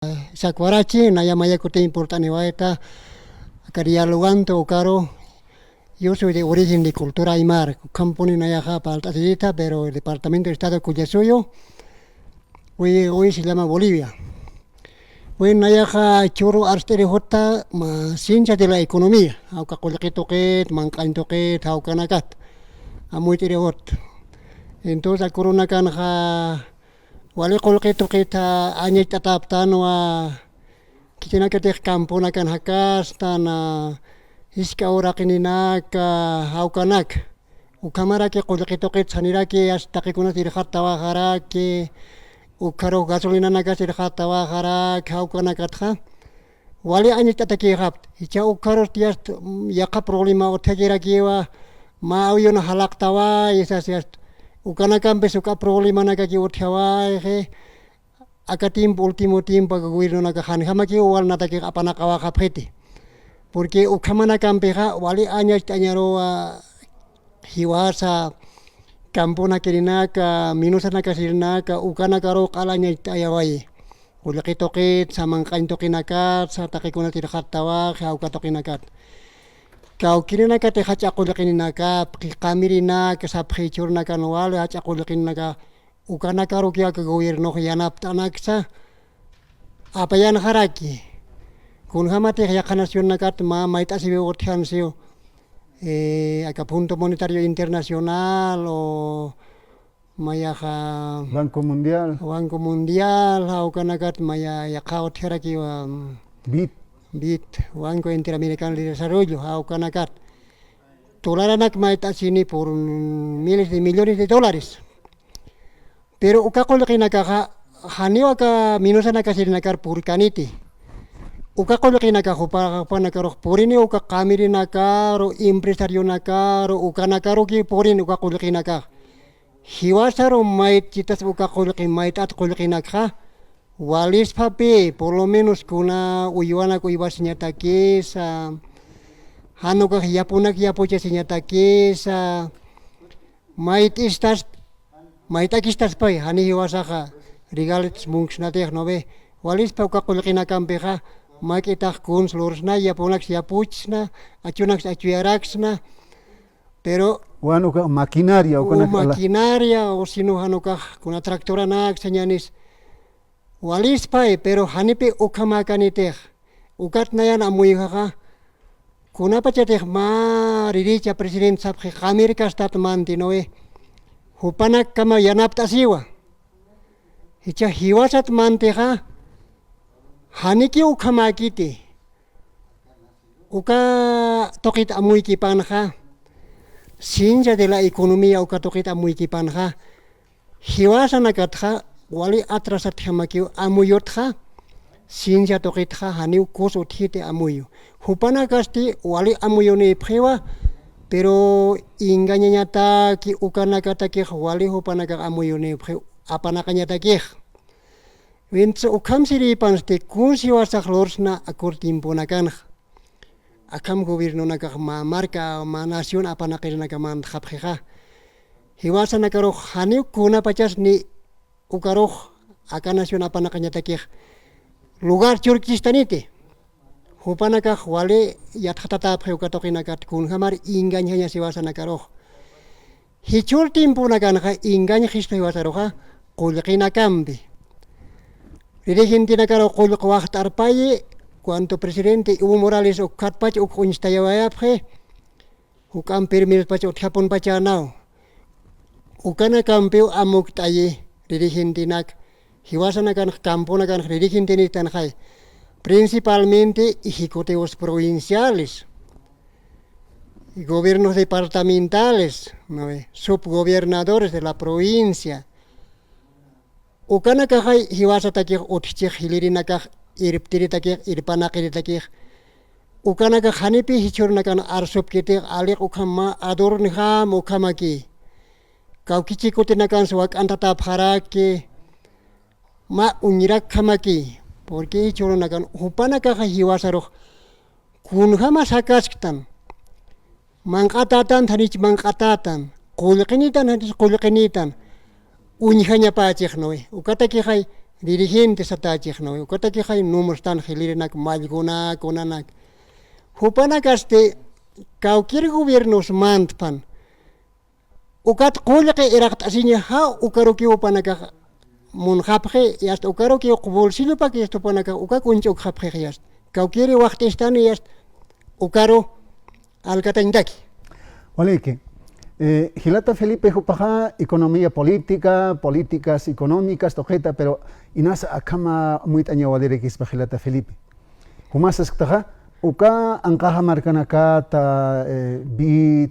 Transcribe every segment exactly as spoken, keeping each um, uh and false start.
Sakwarachi, naya maya kuti importaniwayta, aka dialogando ukaru, yo soy de origen de cultura aymar, ukhampuni nayaxa parlt'asirita, pero departamento de Estado Collasuyo, hoy, hoy se llama Bolivia. Bueno, nayaxa churu arst'iri juta, ma, ciencia de la economía, jawka qullqi tuqit, manq'añ tuqit, jawkanakat, amuyt'iri jut. Entonces, kurunakanxa, wali qullqi tuqita añacht'atäptanwa, khitinakatix camponakan jakastan, jisk'a uraqininaka, jawkanak. Ukhamaraki qullqi tuqit saniraki, yasta taqikunasa irxatäwaxaraki, ukharux gasolinanakas irxatäwaxaraki, jawkanakatxa. Wali añacht'atakïxapxta, jichha ukharus tiyast, mm, yaqha problema utjakirakiwa, mä avión jalaqtaway, sas yast. Ukanakampis uka problemanakakiw utjawayxi, aka tiempo, último tiempo, aka gobiernonakas janjamakiw walnatakix apanaqawayxapxiti. Porque ukhamanakampixa, wali añacht'añaruwa, jiwasa, camponakirinaka, minusanakasirinaka, ukanakaruw q'al añacht'ayawayi. Qullqi tuqit, sa manq'añ tuqinakat, sa taqikunasa irxatäwaxi, jawka tuqinakat. Kawkirinakatix jach'a qullqininaka, pqi qamirinaka, sapxi jichhürunakan wali jach'a qullqininaka, ukanakarukiw aka gobiernox yanapt'anaksa, apayanxaraki. Kunjamatix yaqha nacionnakat mä mayt'asiwiw utjansiw, eh, aka Fondo Monetario Internacional o mayaxa Banco Mundial. Banco Mundial, jawkanakat maya yaqha utjarakiwa, mm, bid. bid, Banco Interamericano de Desarrollo, jawkanakat. Dolaranak mayt'asini por miles de millones de dólares. Pero uka qullqinakaxa, janiw aka minusanakasirinakar purkaniti. Uka qullqinakax jupa-, jupanakarux purini, uka qamirinakaru, empresarionakaru, ukanakarukiw purini uka qullqinakax. Jiwasaru mayt'chitas uka qullqi, mayt'at qullqinakxa, walispapï, por lo menos kuna uywanak uywasiñatakisa, jan ukax yapunak yapuchasiñatakisa, mayt'istas, mayt'akistaspay, jani jiwasaxa, regalats munksnatix, ¿no ve? Walispa uka qullqinakampixa, mak'itax kuns lursna, yapunaks yapuchsna, achunaks achuyaraksna, pero wan uka maquinaria, o ukanak ala- maquinaria, o sino jan ukax kuna tractoranak sañanis, walispay, pero janipï ukhamäkanitix. Ukat nayan amuyxaxa, kunapachatix mä riricha presidente sapxi qamirkastat manti, ¿no ve? Jupanakkama yanapt'asiwa. Jichha jiwasat mantixa, janikiw ukhamäkiti. Uka tuqit amuykipanxa, ciencia de la economía uka tuqit amuykipanxa, jiwasanakatxa wali atrasatjamakiw amuyutxa, ciencia tuqitxa janiw kus utjiti amuyu. Jupanakasti wali amuyunïpxiwa, pero engañañataki, ukanakatakix wali jupanakax amuyunïpxiw, apanaqañatakix. Entonces, ukham sirïpansti kuns jiwasax lursna akur tiemponakanxa. Akham gobiernonakax mä marka, mä nación apanaqirinakax mantxapxixa. Jiwasanakarux janiw kunapachas ni ukarux aka nación apanaqañatakix lugar churkichistaniti. Jupanakax wali yatxatatäpxi uka tuqinakat kunjamar engañjañas jiwasanakarux. Jichhür tiemponakanxa engañjispa jiwasaruxa qullqinakampi. Dirigentenakaru qullqi waxt'arpayi, cuando presidente Evo Morales ukkhatpach uk uñstayawayapxi, juk'amp permisospach utjapunpachänaw. Ukanakampiw amukt'ayi dirigentenak, jiwasanakanx, camponakanx dirigentenïtanxay, principalmente ejecutivos provinciales, gobiernos departamentales, ¿no ve? Subgobernadores de la provincia. Ukanakaxay jiwasatakix utjchix jilïrinakax irptiritakix, irpanaqiritakix. Ukanakax janipï jichhürunakan arsupkitix, aliq ukham mä adornjam ukhamaki. Kawkichï kutinakansa wak'antatäpxaraki, mä uñrakjamaki, porque jichhürunakan jupanakaxa jiwasarux kunjamas jakasktan, manq'atätan, janich manq'atätan, qullqinitan, janich qullqinitan, uñjañapächix, ¿no ve? Ukatakixay dirigente satächix, ¿no? Ukatakixay numrtan jilirinak mallgunak, kunanak. Jupanakasti cualquier gobiernos mantpan. Ukat qullqi iraqt'asiñaxa, ukarukiw jupanakax munxapxi, y hasta ukarukiw bolsillopak, y hasta jupanakax uka kunch'ukxapxix, y hasta cualquier waxt'istani, y hasta ukaru alkatañtaki. Waliki. Eh, jilata Felipe, jupaxa economía política, políticas económicas tuqita, pero inas akhama amuyt'añaw walirakispa jilata Felipe. Jumax sasktaxa, uka anqaxa markanakata, eh, bid,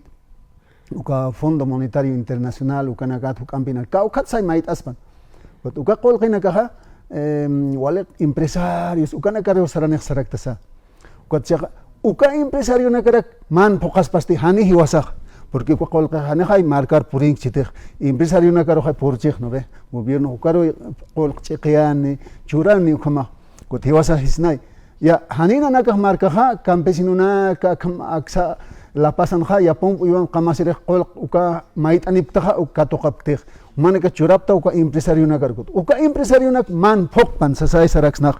uka Fondo Monetario Internacional, ukanakat juk'ampinak, kawkhat say mayt'aspan. Ukat uka qullqinakaxa, em, wali empresarios, ukanakaru saranix saraktasa. Ukat chiqa, uka empresarionakarak man phuqaspasti jani jiwasax. Porque uka qullqi janixay markar purinkchitix, empresarionakaruxay purchix, ¿no ve? Gobierno ukaru qullq ch'iqiyani, churani ukhamax. Ukat jiwasax jisnay. Ya, jani nanakax markaxa, campesinonaka, akham, aksa, La Pazanxa, yapump uywan qamasirix qullq uka mayt'anipktaxa, uka katuqapktix. Jumanakax churapta uka empresarionakar ukat. Uka empresarionak man phuqpan sasay saraksnax.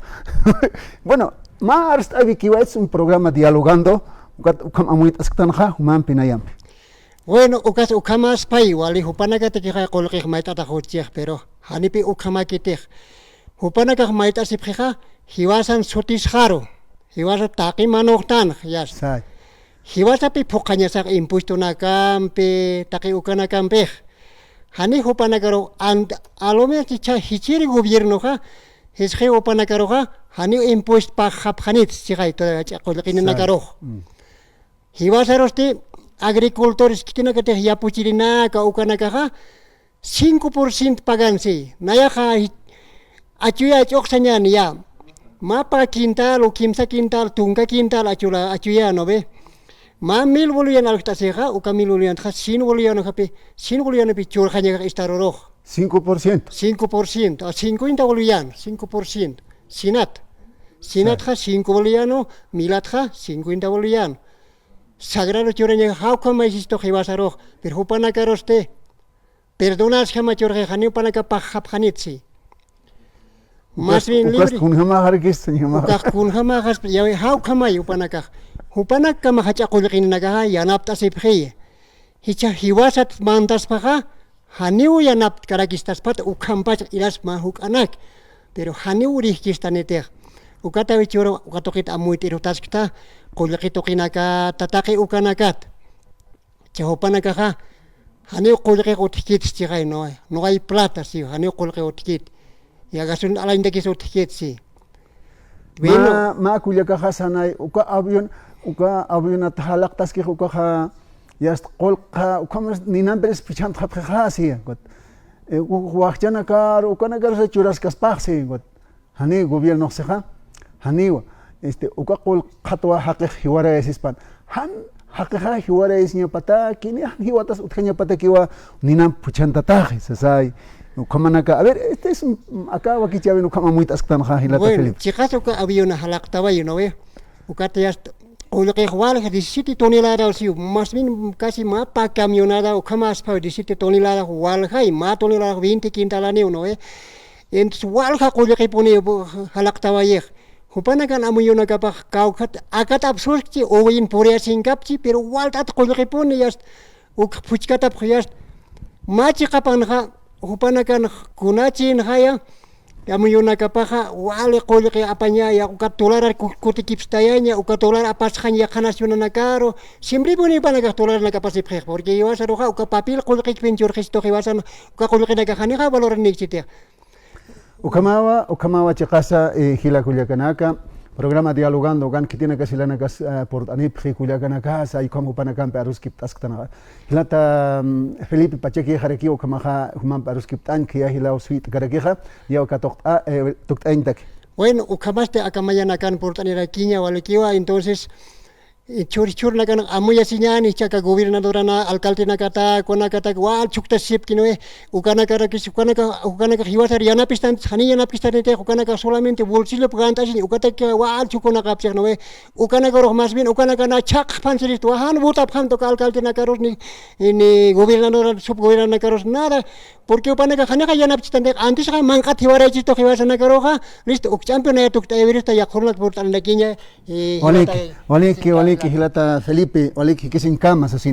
Bueno, mä arst'awikiwa, es un programa dialogando, ukat ukham amuyt'asktanxa, jumampi nayampi. Bueno, ukas ukhamäspay, wali jupanakatakixay qullqix mayt'atax utjchix, pero janipi ukhamäkitix. Jupanakax mayt'asipxixa, jiwasan sutisxaru, jiwasa taqi manuxtanx, yasta. Say. Jiwasapi phuqhañasax impuestonakampi, taqi ukanakampix. Jani jupanakaru ant-, a lo menos jichha jichhiri gobiernoxa, jisqi jupanakaruxa, janiw impuesto pagxapxanit, sixay, todavía qullqininakarux. Say. Mm. Jiwasarusti agricultores khitinakatix yapuchirinaka ukanakaxa, cinco por ciento pagan, sí. Nayaxa achuya ch'uqsañäni ya. Mä pä quintal o kimsa quintal, tunka quintal achula, achuya, ¿no ve? Mä mil boliviano alkt'asixa, uka mil bolivianotxa cien bolivianopi, cien bolivianopi churxañax estarurux. Cinco por ciento. Cinco por ciento, a cincuenta boliviano, cinco por ciento. Sinat. Sinatxa cinco boliviano, milatxa cincuenta boliviano. Sagraru churañax jawkhamay sistu jiwasarux, pero jupanakarusti perdonasjama churxi, janiw jupanaka pagxapxanit, sí. Más bien libre. Ukas kunjamäxarakis, señor. Ukax kunjamäxaspa, ya, jawkhamay jupanakax. Jupanakama jach'a qullqininakaxa yanapt'asipxiya. Jichha jiwasat mantaspaxa, janiw yanaptkarakistaspat, ukhampach iraspa mä juk'anak. Pero janiw rijkistanitix. Ukatawi chura, uka tuqit amuyt'irutaskta, qullqi tuqinakata, taqi ukanakat. Jichha jupanakaxa, janiw qullqix utjkit, sixay, no, no hay plata, sí, janiw qullqix utjkit. Ya gasolina alañtakis utjkit, sí. Bueno. Mä, mä kullakaxa sanay, uka avión, uka avionat jalaqtaskix ukaxa, yast qullqxa, ukhamas ninampiris pichhantxapxixa, sí, ukat. Eh, u-, waxchanakar, ukanakar sa churaskaspax, sí, ukat. Janiw gobiernox sixa, janiwa, este, uka qullqxatwa jaqix jiwarayasispan. Jan jaqixa jiwarayasiñapataki, ni jan jiwatas utjañapatakiwa ninamp pichhantataxi, sasay. Ukhamanaka, a ver, este es un, acá wakichäwin ukham amuyt'asktanxa, jilata Felipe. Bueno, chiqas uka aviona jalaqtawayi, ¿no ve? Ukat yast qullqix walja diecisiete tonelada, o sea, más bien casi mä pä camionada, ukhamäspa diecisiete tonelada waljay, mä tonelada veinte quintalaniw, ¿no ve? Entonces, walja qullqipuni jalaqtawayix. Jupanakan amuyunakapax kawkhat, akat apsuskchi, uwin puriyasinkkapchi, pero walt'at qullqipuni, yast, uk phuchkatapx, yast. Mä chiqapanxa, jupanakan kunachinxaya, amuyunakapaxa, wali qullqi apañaya, uka tularar ku-, kutikipstayaña, uka tular apasxañ yaqha nacionanakaru, siemprepuni jupanakax tularanaka apasipxix, porque jiwasaruxa uka papel qullqikpin churxistu jiwasan, uka qullqinakax janixa valoranikchitix. Ukhamawa, ukhamawa chiqasa, eh, jila kullakanaka, programa Dialogando, ukan khitinaka jilanakas, eh, purt'anipxi kullakanakasa, ukham jupanakampi aruskipt'asktanxa. Jilata, mm, Felipe, pachakixarakiw ukhamaxa, jumampi aruskipt'añ, khiya jilaw suyt'karakixa, yaw katuqt'a, eh, tukt'añtaki. Bueno, ukhamasti aka mañanakan purt'anirakiña walikiwa, entonces, Chhur chhurnakan amuyasiñäni, jichha aka gobernadorana, alcaldenakata, kunakata wal chhuktasipki, ¿no ve? Ukanakarakis, ukanaka, ukanaka jiwasar yanapistanti, jani yanapistaniti, ukanaka solamente bolsillop gant'asiñ, ukataki wal chhukunakapchix, ¿no ve? Ukanakarux más bien, ukanakana chhaqphansirista, jan votapxamta uka alcaldenakarus ni, ni gobernador, subgobernadornakarus, nada. Porque upanaka janixa yanapchistanti, antisxa manq'at jiwaraychistu jiwasanakaruxa, listo, ukch'ampi naya tukt'ayawirista, yaqhurnak purt'anakiña, eh, Waliki, jiwata, waliki, sí, waliki, claro. Jilata Felipe, waliki, jikisiñkama, sasin.